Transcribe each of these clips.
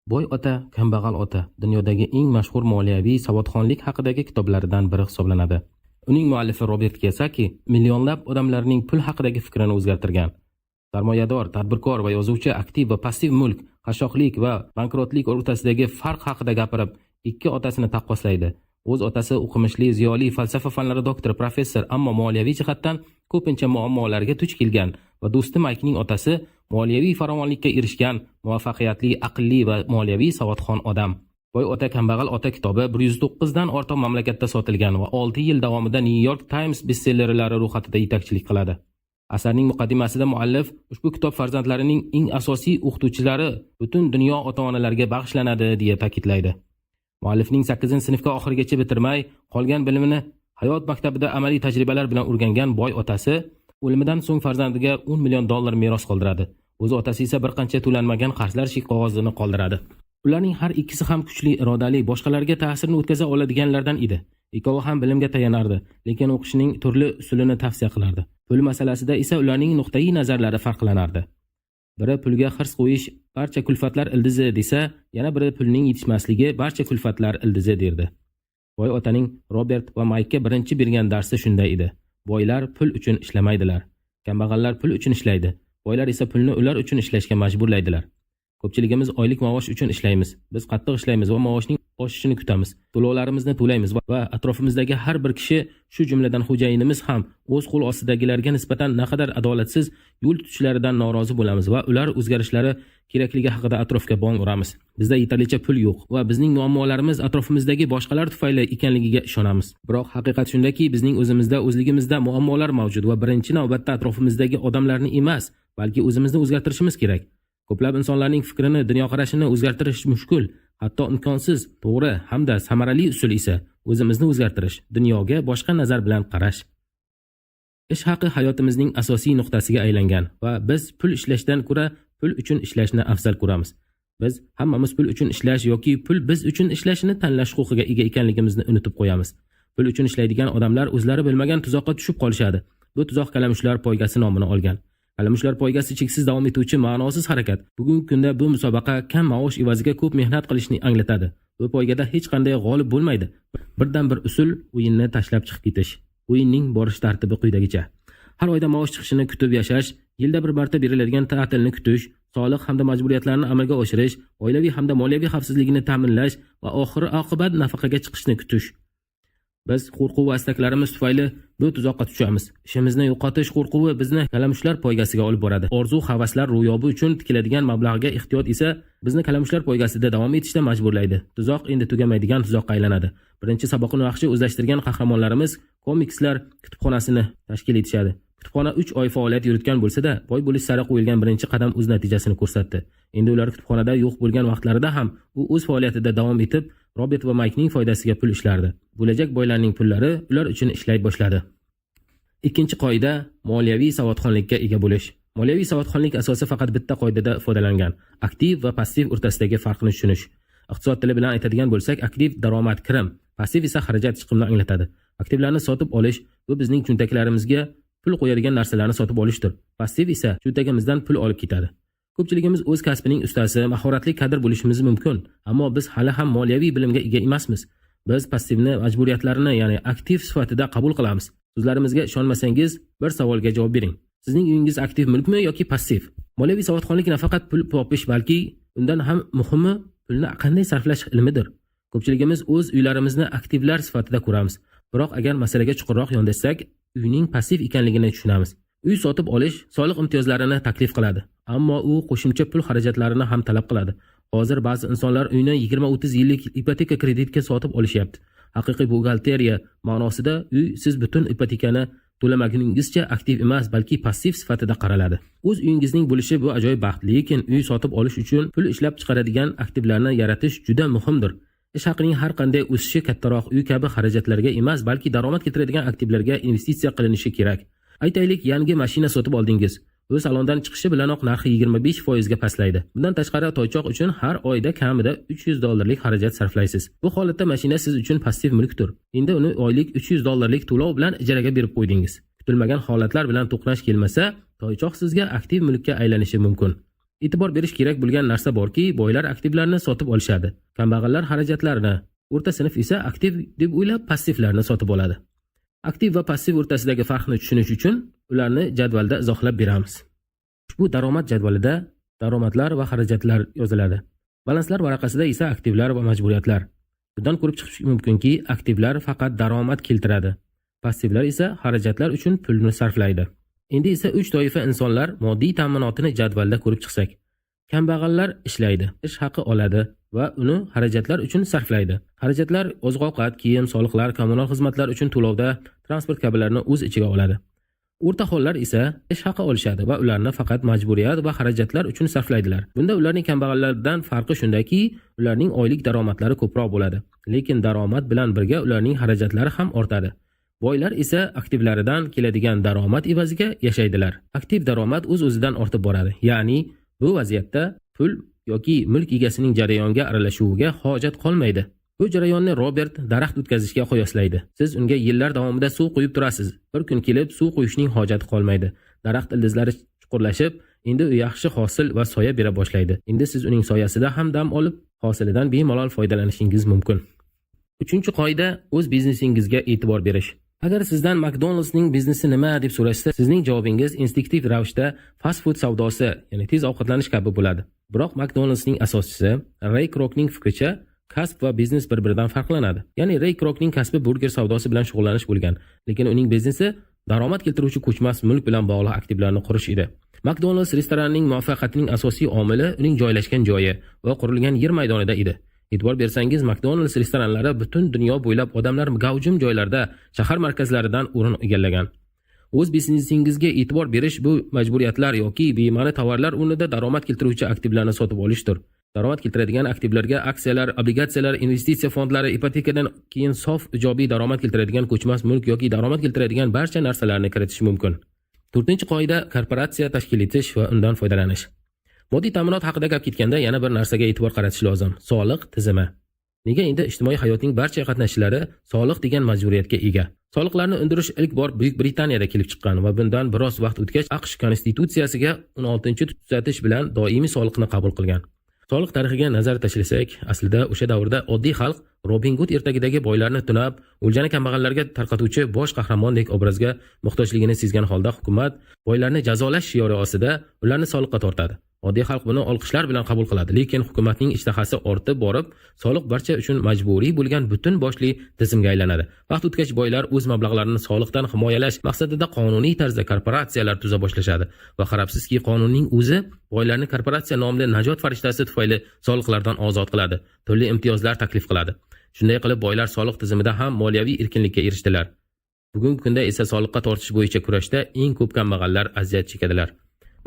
Boy ota, kambag'al ota dunyodagi eng mashhur moliyaviy savodxonlik haqidagi kitoblardan biri hisoblanadi. Uning muallifi Robert Kiyosaki millionlab odamlarning pul haqidagi fikrini o'zgartirgan. Sarmoyador, tadbirkor va yozuvchi aktiv va passiv mulk, qashshoqlik va bankrotlik o'rtasidagi farq haqida gapirib, ikki otasini taqqoslaydi. O'z otasi o'qimishli, ziyoli, falsafa fanlari doktori, professor, ammo moliyaviy jihatdan ko'pincha muammolarga duch kelgan va do'sti Maykning otasi moliyaviy farovonlikka erishgan, muvaffaqiyatli, aqlli va moliyaviy savodxon odam. Boy ota, kambag'al ota kitobi 109 dan ortiq mamlakatda sotilgan va 6 yil davomida New York Times bestsellerlari ro'yxatida yetakchilik qiladi. Asarning muqaddimasida muallif ushbu kitob farzandlarining eng asosiy o'qituvchilari butun dunyo ota-onalariga bag'ishlanadi, deya ta'kidlaydi. Muallifning 8-sinfga oxirigacha bitirmay, qolgan bilimini hayot maktabida amaliy tajribalar bilan o'rgangan boy otasi o'limidan so'ng farzandiga 10 million dollar meros qoldiradi. O'z otasi esa bir qancha to'lanmagan qarzlar chek qog'ozini qoldiradi. Ularning har ikkisi ham kuchli irodali, boshqalarga ta'sirini o'tkaza oladiganlardan edi. Ikkovi ham bilimga tayanardi, lekin o'qishning turli usulini tavsiya qilardi. Pul masalasida esa ularning nuqtai nazarlari farqlanardi. Biri pulga hirs qo'yish barcha kulfatlar ildizi desa, yana biri pulning yetishmasligi barcha kulfatlar ildizi derdi. Boy otaning Robert va Maykka birinchi bergan darsi shunday edi. Boylar pul uchun ishlamaydilar. Kambag'allar pul uchun ishlaydi. Boylar esa pulni ular uchun ishlashga majburlaydilar. Ko'pchiligimiz oylik maosh uchun ishlaymiz. Biz qattiq ishlaymiz va maoshning oshishini kutamiz. To'lovlarimizni to'laymiz va atrofimizdagi har bir kishi, shu jumladan xo'jayinimiz ham o'z qo'l ostidagilarga nisbatan naqadar adolatsiz yo'l tutishlaridan norozi bo'lamiz va ular o'zgarishlari kerakligi haqida atrofga bong uramiz. Bizda yetarlicha pul yo'q va bizning muammolarimiz atrofimizdagi boshqalar tufayli ekanligiga ishonamiz. Biroq haqiqat shundaki, bizning o'zimizda o'zligimizda muammolar mavjud va birinchi navbatda atrofimizdagi odamlarni emas, balki o'zimizni o'zgartirishimiz kerak. Ko'plab insonlarning fikrini, dunyoqarashini o'zgartirish mushkul, hatto imkonsiz. To'g'ri hamda samarali usul esa o'zimizni o'zgartirish, dunyoga boshqa nazar bilan qarash. Ish haqi hayotimizning asosiy nuqtasiga aylangan va biz pul ishlashdan ko'ra pul uchun ishlashni afzal ko'ramiz. Biz hammamiz pul uchun ishlash yoki pul biz uchun ishlashini tanlash huquqiga ega ekanligimizni unutib qo'yamiz. Pul uchun ishlaydigan odamlar o'zlari bilmagan tuzoqqa tushib qolishadi. Bu tuzoq kalamushlar poygasi nomini olgan. Kalamushlar poygasi cheksiz davom etuvchi ma'nosiz harakat. Bugungi kunda bu musobaqa kam maosh evaziga ko'p mehnat qilishni anglatadi. Bu poygada hech qanday g'olib bo'lmaydi. Birdan bir usul o'yinni tashlab chiqib ketish. O'yinning borish tartibi quyidagicha. Har oyda maosh chiqishini kutib yashash, yilda bir marta beriladigan ta'tilni kutish, soliq hamda majburiyatlarni amalga oshirish, oilaviy hamda moliyaviy xavfsizligini ta'minlash va oxiri oqibat nafaqaga chiqishni kutish. Biz qo'rquv va istaklarimiz tufayli bu tuzoqqa tushamiz. Ishimizni yo'qotish qo'rquvi bizni kalamushlar poygasiga olib boradi. Orzu havaslar ro'yobi uchun tikiladigan mablag'ga ehtiyot esa bizni kalamushlar poygasida davom etishda majburlaydi. Tuzoq endi tugamaydigan tuzoqqa aylanadi. Birinchi saboqni yaxshi o'zlashtirgan qahramonlarimiz komikslar kutubxonasini tashkil etishadi. Kutubxona 3 oy faoliyat yuritgan bo'lsa-da, boy bo'lish sari qo'yilgan birinchi qadam o'z natijasini ko'rsatdi. Endi ular kutubxonada yo'q bo'lgan vaqtlarida ham u o'z faoliyatida davom etib, Robert va Maykning foydasiga pul ishlardi. Bo'lajak boylarning pullari ular uchun ishlay boshladi. Ikkinchi qoida moliyaviy savodxonlikka ega bo'lish. Moliyaviy savodxonlik asosi faqat bitta qoidada ifodalangan: aktiv va passiv o'rtasidagi farqni tushunish. Iqtisod tili bilan aytadigan bo'lsak, aktiv daromad, kirim, passiv esa xarajat, chiqimni anglatadi. Aktivlarni sotib olish bu bizning cho'ntaklarimizga pul qo'yadigan narsalarni sotib olishdir. Passiv esa cho'ntagimizdan pul olib ketadi. Ko'pchiligimiz o'z kasbining ustasi, mahoratli kadr bo'lishimiz mumkin, ammo biz hali ham moliyaviy bilimga ega emasmiz. Biz passivni majburiyatlarini, ya'ni aktiv sifatida qabul qilamiz. So'zlarimizga ishonmasangiz, bir savolga javob bering. Sizning uyingiz aktiv mulkmi yoki passiv? Moliyaviy savodxonlik nafaqat pul topish, balki undan ham muhimi pulni qanday sarflash ilmidir. Ko'pchiligimiz o'z uylarimizni aktivlar sifatida ko'ramiz. Biroq agar masalaga chuqurroq yondashsak, uyning passiv ekanligini tushunamiz. Uy sotib olish soliq imtiyozlarini taklif qiladi, ammo u qo'shimcha pul xarajatlarini ham talab qiladi. Hozir ba'zi insonlar uyni 20-30 yillik ipoteka kreditga sotib olishyapti. Haqiqiy buxgalteriya ma'nosida uy siz butun ipotekani to'lamaguningizcha aktiv emas, balki passiv sifatida qaraladi. O'z uyingizning bo'lishi bu ajoyib baxt, lekin uy sotib olish uchun pul ishlab chiqaradigan aktivlarni yaratish juda muhimdir. Ish haqining har qanday o'sishi kattaroq uy kabi xarajatlarga emas, balki daromad keltiradigan aktivlarga investitsiya qilinishi kerak. Aytaylik, yangi mashina sotib oldingiz. U salondan chiqishi bilanoq narxi 25% ga pastlaydi. Bundan tashqari, toychoq uchun har oyda kamida 300 dollarlik xarajat sarflaysiz. Bu holatda mashina siz uchun passiv mulkdir. Endi uni oylik 300 dollarlik to'lov bilan ijaraga berib qo'ydingiz. Kutilmagan holatlar bilan to'qnash kelmasa, toychoq sizga aktiv mulkka aylanishi mumkin. E'tibor berish kerak bo'lgan narsa borki, boylar aktivlarni sotib olishadi, kambag'allar xarajatlarni, o'rta sinf esa aktiv deb o'ylab passivlarni sotib oladi. Aktiv va passiv o'rtasidagi farqni tushunish uchun ularni jadvalda izohlab beramiz. Ushbu daromad jadvalida daromadlar va xarajatlar yoziladi. Balanslar varaqasida esa aktivlar va majburiyatlar. Bundan ko'rib chiqish mumkinki, aktivlar faqat daromad keltiradi. Passivlar esa xarajatlar uchun pulni sarflaydi. Endi esa uch toifa insonlar moddiy ta'minotini jadvalda ko'rib chiqsak. Kambag'allar ishlaydi, ish haqi oladi va uni xarajatlar uchun sarflaydi. Xarajatlar oziq-ovqat, kiyim, soliqlar, kommunal xizmatlar uchun to'lovda, transport kabilarni o'z ichiga oladi. O'rta hollar esa ish haqi olishadi va ularni faqat majburiyat va xarajatlar uchun sarflaydilar. Bunda ularning kambag'allardan farqi shundaki, ularning oylik daromadlari ko'proq bo'ladi. Lekin daromad bilan birga ularning xarajatlari ham ortadi. Boylar esa aktivlaridan keladigan daromad evaziga yashaydilar. Aktiv daromad o'z-o'zidan ortib boradi. Ya'ni bu vaziyatda pul yoki mulk egasining jarayonga aralashuviga hojat qolmaydi. Bu jarayonni Robert daraxt o'tkazishga qiyoslaydi. Siz unga yillar davomida suv quyib turasiz. Bir kun kelib suv quyishning hojati qolmaydi. Daraxt ildizlari chuqurlashib, endi u yaxshi hosil va soya bera boshlaydi. Endi siz uning soyasida ham dam olib, hosilidan bemalol foydalanishingiz mumkin. Uchinchi qoida: o'z biznesingizga e'tibor berish. Agar sizdan McDonald'sning biznesi nima deb so'rashsa, sizning javobingiz instinktiv ravishda fast food savdosi, ya'ni tez ovqatlanish kabi bo'ladi. Biroq McDonald'sning asoschisi Ray Krokning fikricha, kasb va biznes bir-biridan farqlanadi. Ya'ni Ray Krokning kasbi burger savdosi bilan shug'ullanish bo'lgan, lekin uning biznesi daromad keltiruvchi ko'chmas mulk bilan bog'liq aktivlarni qurish edi. McDonald's restoranining muvaffaqiyatining asosiy omili uning joylashgan joyi va qurilgan yer maydonida edi. E'tibor bersangiz, McDonald's restoranlari butun dunyo bo'ylab odamlar gavjum joylarda, shahar markazlaridan o'rin egallagan. O'z biznesingizga e'tibor berish bu majburiyatlar yoki bema'ni tovarlar o'rnida daromad keltiruvchi aktivlarni sotib olishdir. Daromad keltiradigan aktivlarga aksiyalar, obligatsiyalar, investitsiya fondlari, ipotekadan keyin sof ijobiy daromad keltiradigan ko'chmas mulk yoki daromad keltiradigan barcha narsalarni kiritish mumkin. To'rtinchi qoida: korporatsiya tashkil etish va undan foydalanish. Moddiy ta'minot haqida gap ketganda yana bir narsaga e'tibor qaratish lozim: soliq tizimi. Nega endi ijtimoiy hayotning barcha qatnashchilari soliq degan majburiyatga ega? Soliqlarni undirish ilk bor Buyuk Britaniyada kelib chiqqan va bundan biroz vaqt o'tgach AQSh konstitutsiyasiga 16-tuzatish bilan doimiy soliqni qabul qilgan. Soliq tarixiga nazar tashlasak, aslida o'sha davrda oddiy xalq Robin Gud ertagidagi boylarni tunab, o'ljani kambag'allarga tarqatuvchi bosh qahramondek obrazga muhtojligini sezgan holda hukumat boylarni jazolash shiori ostida ularni soliqqa tortadi. Oddiy xalq buni olqishlar bilan qabul qiladi, lekin hukumatning ishtahasi ortib borib, soliq barcha uchun majburiy bo'lgan butun boshli tizimga aylanadi. Vaqt o'tgach boylar o'z mablag'larini soliqdan himoyalash maqsadida qonuniy tarzda korporatsiyalar tuza boshlashadi va qarabsizki, qonunning o'zi boylarni korporatsiya nomli najot farishtasi tufayli soliqlardan ozod qiladi, turli imtiyozlar taklif qiladi. Shunday qilib boylar soliq tizimida ham moliyaviy erkinlikka erishdilar. Bugungi kunda esa soliqqa tortish bo'yicha kurashda eng ko'p kambag'allar aziyat chekadilar.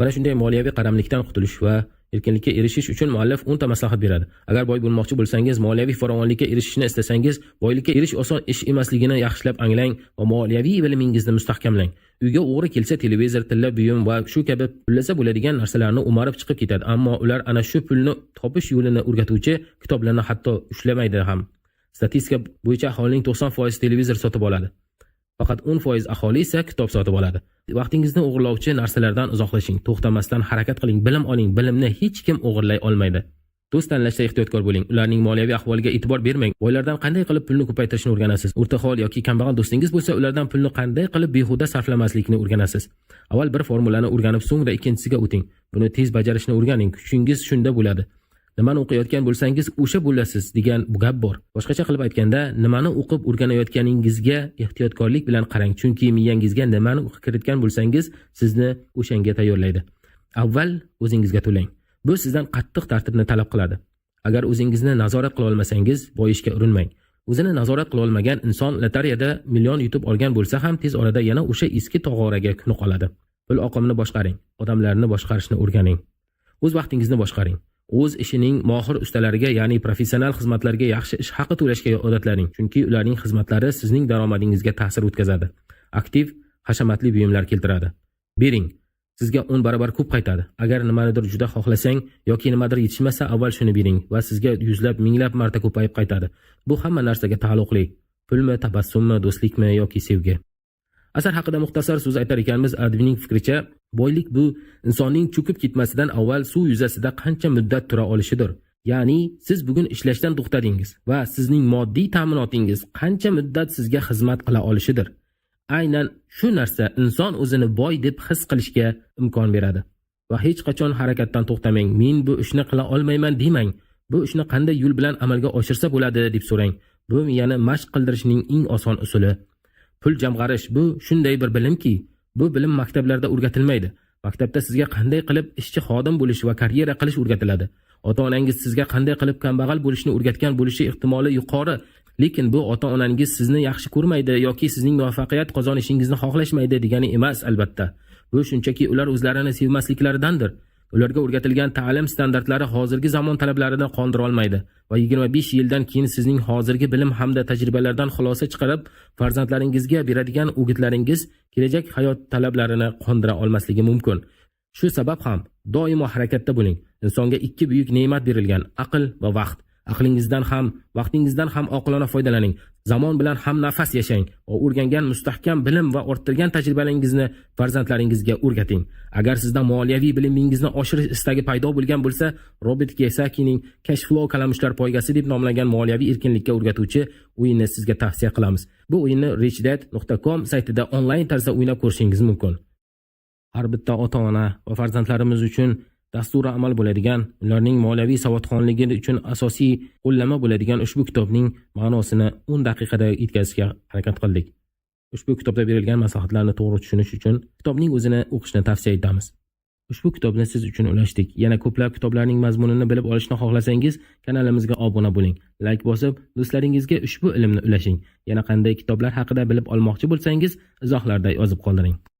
Mana shunday moliyaviy qaramlikdan qutulish va erkinlikka erishish uchun muallif 10 ta maslahat beradi. Agar boy bo'lmoqchi bo'lsangiz, moliyaviy farovonlikka erishishni istasangiz, boylikka erishish oson ish emasligini yaxshilab anglang va moliyaviy bilimingizni mustahkamlang. Uyga o'g'ri kelsa, televizor, tilla buyum va shu kabi pullasa bo'ladigan narsalarni o'marib chiqib ketadi, ammo ular ana shu pulni topish yo'lini o'rgatuvchi kitoblarni hatto ushlamaydi ham. Statistika bo'yicha aholining 90% televizor sotib oladi. Faqat 10% aholi esa kitob sotib oladi. Vaqtingizni o'g'irlovchi narsalardan uzoqlashing. To'xtamasdan harakat qiling, bilim oling. Bilimni hech kim o'g'irlay olmaydi. Do'st tanlashda ehtiyotkor bo'ling. Ularning moliyaviy ahvoliga e'tibor bermang. Boylardan qanday qilib pulni ko'paytirishni o'rganasiz. O'rta hol yoki kambag'al do'stingiz bo'lsa, ulardan pulni qanday qilib behuda sarflamaslikni o'rganasiz. Avval bir formulani o'rganib, so'ngra ikkinchisiga o'ting. Buni tez bajarishni o'rganing. Kuchingiz shunda bo'ladi. Nimani o'qiyotgan bo'lsangiz, o'sha bo'lasiz degan gap bor. Boshqacha qilib aytganda, nimani o'qib o'rganayotganingizga ehtiyotkorlik bilan qarang, chunki miyangizga nimani kiritgan bo'lsangiz, sizni o'shanga tayyorlaydi. Avval o'zingizga to'lang. Bu sizdan qattiq tartibni talab qiladi. Agar o'zingizni nazorat qila olmasangiz, boyishga urinmang. O'zini nazorat qila olmagan inson lotereyada million yutib olgan bo'lsa ham, tez orada yana o'sha eski tog'oraga kuni qoladi. Pul oqimini boshqaring, odamlarni boshqarishni o'rganing. O'z vaqtingizni boshqaring. O'z ishining mohir ustalariga, ya'ni professional xizmatlarga yaxshi ish haqi to'lashga odatlaning, chunki ularning xizmatlari sizning daromadingizga ta'sir o'tkazadi. Aktiv hashamatli buyumlar keltiradi. Bering, sizga 10 barobar ko'p qaytadi. Agar nimanidir juda xohlasang yoki nimadir yetishmasa, avval shuni bering va sizga yuzlab, minglab marta ko'payib qaytadi. Bu hamma narsaga taalluqli. Pulmi, tabassummi, do'stlikmi yoki sevgi. Asar haqida muxtasar so'z aytar ekanmiz, adibning fikricha, Boylik bu insonning cho'kib ketmasidan avval suv yuzasida qancha muddat tura olishidir. Ya'ni siz bugun ishlashdan to'xtadingiz va sizning moddiy ta'minotingiz qancha muddat sizga xizmat qila olishidir. Aynan shu narsa inson o'zini boy deb his qilishga imkon beradi. Va hech qachon harakatdan to'xtamang. Men bu ishni qila olmayman demang. Bu ishni qanday yo'l bilan amalga oshirsa bo'ladi deb so'rang. Bu miyani mashq qildirishning eng oson usuli. Pul jamg'arish bu shunday bir bilimki, bu bilim maktablarda o'rgatilmaydi. Maktabda sizga qanday qilib ishchi xodim bo'lish va karyera qilish o'rgatiladi. Ota-onangiz sizga qanday qilib kambag'al bo'lishni o'rgatgan bo'lishi ehtimoli yuqori. Lekin bu ota-onangiz sizni yaxshi ko'rmaydi yoki sizning muvaffaqiyat qozonishingizni xohlashmaydi degani emas, albatta. Bu shunchaki ular o'zlarini sevmasliklaridandir. Ularga o'rgatilgan ta'lim standartlari hozirgi zamon talablarini qondira olmaydi va 25 yildan keyin sizning hozirgi bilim hamda tajribalardan xulosa chiqarib, farzandlaringizga beradigan o'gitlaringiz kelajak hayot talablarini qondira olmasligi mumkin. Shu sabab ham doimo harakatda bo'ling. Insonga ikki buyuk ne'mat berilgan: aql va vaqt. Aqlingizdan ham, vaqtingizdan ham oqilona foydalaning. Zamon bilan ham nafas yashang va o'rgangan mustahkam bilim va orttirgan tajribalaringizni farzandlaringizga o'rgating. Agar sizda moliyaviy bilimingizni oshirish istagi paydo bo'lgan bo'lsa, Robert Kiyosakining Cash Flow kalamushlar poygasi deb nomlangan moliyaviy erkinlikka o'rgatuvchi o'yinni sizga tavsiya qilamiz. Bu o'yinni richdad.com saytida onlayn tarzda o'ynab ko'rishingiz mumkin. Har bitta ota-ona va farzandlarimiz uchun dasturi amal bo'ladigan, ularning moliyaviy savodxonligi uchun asosiy qo'llanma bo'ladigan ushbu kitobning ma'nosini 10 daqiqada yetkazishga harakat qildik. Ushbu kitobda berilgan maslahatlarni to'g'ri tushunish uchun kitobning o'zini o'qishni tavsiya etamiz. Ushbu kitobni siz uchun ulashdik. Yana ko'plab kitoblarning mazmunini bilib olishni xohlasangiz, kanalimizga obuna bo'ling. Layk bosib, do'stlaringizga ushbu ilmni ulashing. Yana qanday kitoblar haqida bilib olmoqchi bo'lsangiz, izohlarda yozib qoldiring.